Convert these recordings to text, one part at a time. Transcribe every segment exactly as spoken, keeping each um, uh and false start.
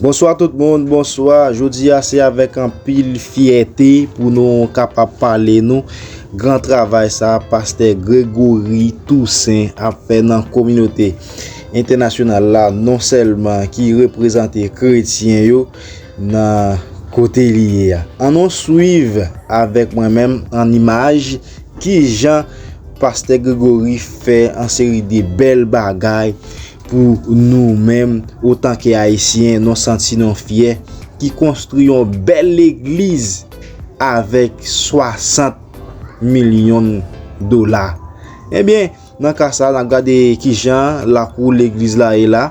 Bonswa tout moun, bonswa. Jodi a se avèk anpil fyète pou nou kapab pale nou gran travay sa pastè Gregory Toussaint ap fè nan kominote entènasyonal la, non sèlman ki reprezante kretyen yo nan kote li ye a. Ann nou swiv avèk mwen menm an imaj kijan pastè Gregory fè an seri de bèl bagay pou nou menm otan ke ayisyen, nou santi nou fyè, ki konstwi yon bèl legliz avèk swasant milyon dola. Ebyen, nan ka sa, n ap gade kijan lakou legliz la ye la.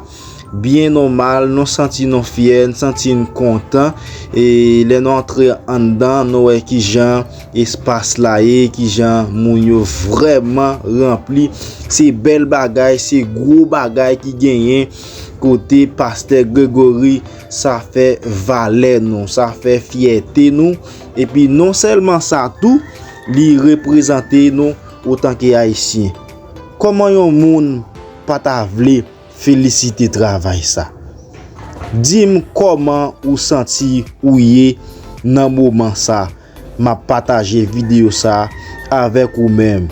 Byen nòmal, nou santi nou fyè, n santi n kontan. E lè nou antre anndan, nou wè kijan espas la ye, kijan moun yo vrèman ranpli. Se bèl bagay, se gwo bagay ki genyen kote pastè Gregory. Sa fè valè nou, sa fè fyète nou. Epi non sèlman sa tou, li reprezante nou otan ke ayisyen. Kòman yon moun pa ta vle felisite travay sa? Di m kòman ou santi ou ye nan moman sa. M ap pataje videyo sa avèk ou menm.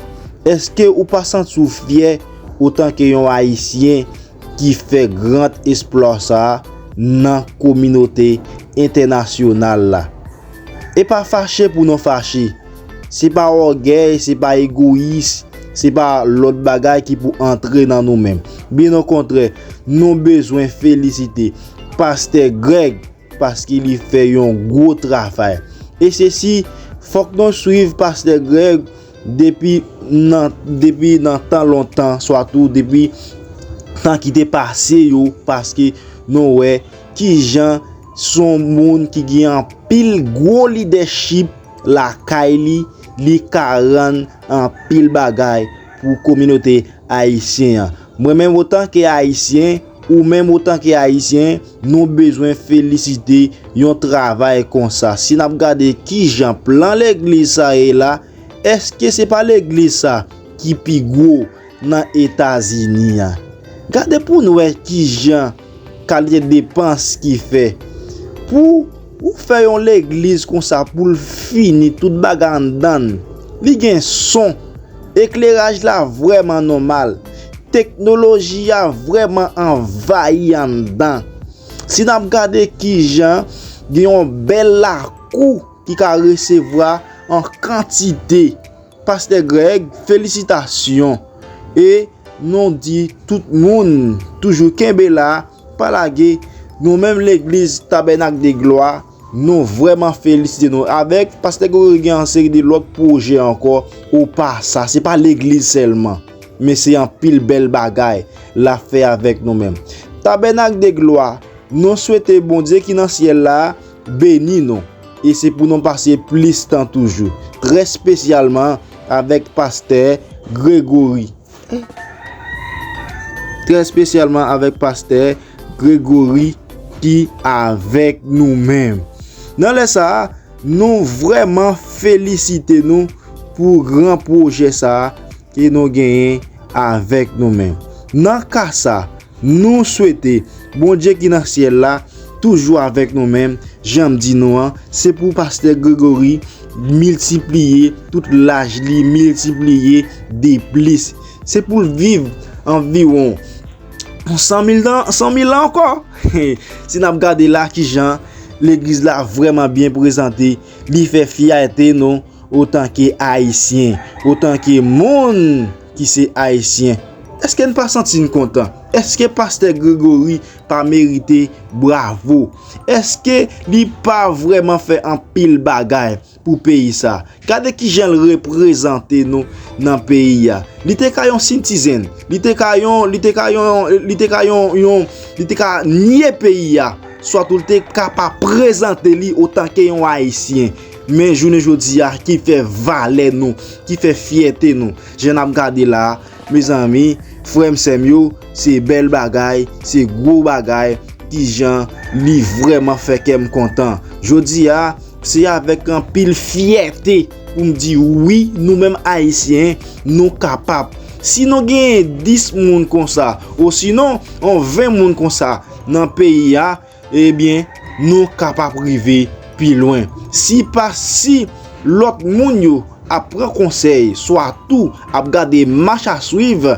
Èske ou pa santi w fyè otan ke yon ayisyen ki fè gran esplwa sa nan kominote entènasyonal la? E pa fache pou nou fache. Se pa ògèy, se pa egoyis, se pa lòt bagay ki pou antre nan nou menm. Byen okontrè, nou bezwen felisite pastè Greg paske li fè yon gwo travay. E se si, fòk nou swiv pastè Greg depi nan, depi nan tan lontan, swa tou depi tan ki te pase yo, paske nou wè kijan se yon moun ki gen anpil gwo lidèchip lakay li, li ka rann anpil bagay pou kominote ayisyen an. Mwen menm otan ke ayisyen, ou menm otan ke ayisyen, nou bezwen felisite yon travay konsa. Si n ap gade kijan plan legliz sa ye la, èske se pa legliz sa ki pi gwo nan Etazini a? Gade pou n wè kijan kalite depans ki fè. Pou ou fè yon legliz konsa pou l fini tout bagay anndan l, li gen son, ekleraj la vrèman nòmal, teknoloji a vrèman anvayi anndan. Si n ap gade kijan gen yon bèl lakou ki ka resevwa an kantite. Pastè Greg, felisitasyon. E nou di tout moun toujou kenbe la, pa lage. Nou menm legliz Tabènak de Glwa, nou vrèman felisite nou. Avèk pastè Gregory gen yon seri de lòt pwojè ankò. Ou pa sa, se pa legliz sèlman, men se anpil bèl bagay l ap fè avèk nou menm. Tabènak de Glwa, nou swete Bondye ki nan syèl la beni nou. E se pou nou pase plis tan toujou, trè espesyalman avèk pastè Gregory. Trè espesyalman avèk pastè Gregory ki avèk nou menm. Nan lè sa a, nou vrèman felisite nou pou gran pwojè sa a ke nou genyen avèk nou menm. Nan ka sa, nou swete Bondye ki nan syèl la toujou avèk nou menm, jan m di nou an, se pou pastè Gregory miltipliye tout laj li, miltipliye de plis. Se pou l viv anviwon san mil tan, san mil an ankò. Si n ap gade la kijan legliz la vrèman byen prezante, li fè fyète nou otan ke ayisyen, otan ke moun ki se ayisyen. Èske n pa santi n kontan? Èske pastè Gregory pa merite bravo? Èske li pa vrèman fè anpil bagay pou peyi sa? Gade kijan l reprezante nou nan peyi a. Li te ka yon citizen, li te ka yon, li te ka yon, li te ka yon, yon, li te ka nye peyi a, swa tou l te ka pa prezante li otan ke yon ayisyen. Men jounen jodi a ki fè valè nou, ki fè fyète nou. Jan n ap gade la a, mezanmi, frè m, sè m yo, se bèl bagay, se gwo bagay, kijan li vrèman fè kè m kontan. Jodi a, se avèk anpil fyète pou m di wi, nou menm ayisyen, nou kapab. Si nou genyen dis moun konsa, osinon yon ven moun konsa nan peyi a, ebyen, nou kapab rive pi lwen. Si pa si lòt moun yo ap pran konsèy, swa tou ap gade mach a swiv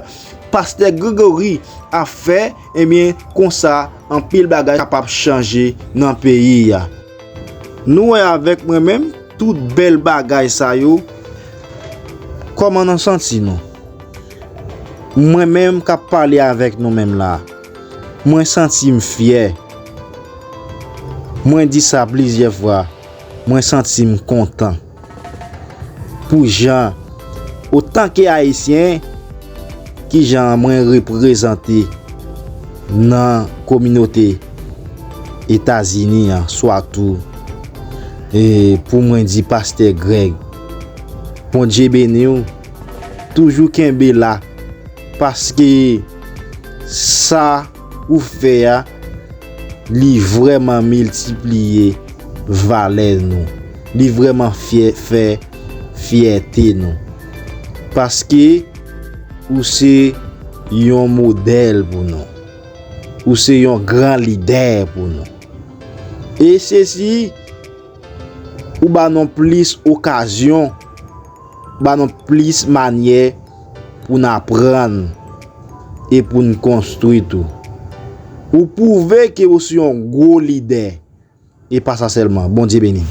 pastè Gregory ap fè, ebyen, konsa, anpil bagay kapab chanje nan peyi a. Nou wè avèk mwen menm, tout bèl bagay sa yo, kòman nou santi nou? Mwen menm k ap pale avèk nou menm la, mwen santi m fyè. Mwen di sa plizyè fwa, mwen santi m kontan. Pou jan, otanke Ayisyen, ki jan mwen reprezante nan kominote Etazini an, swatou, e pou mwen di pastè Greg, Bondye beni w, toujou kenbe la, paske sa ou fè a, li vrèman miltipliye valè nou. Li vrèman fyè, fè fyète nou. Paske ou se yon modèl pou nou. Ou se yon gran lidè pou nou. E sesi, ou ba nou plis okazyon, ba nou plis manyè pou n aprann e pou n konstwi tou. Ou pwouve ke ou se yon gwo lidè. E pa sa sèlman. Bondye beni.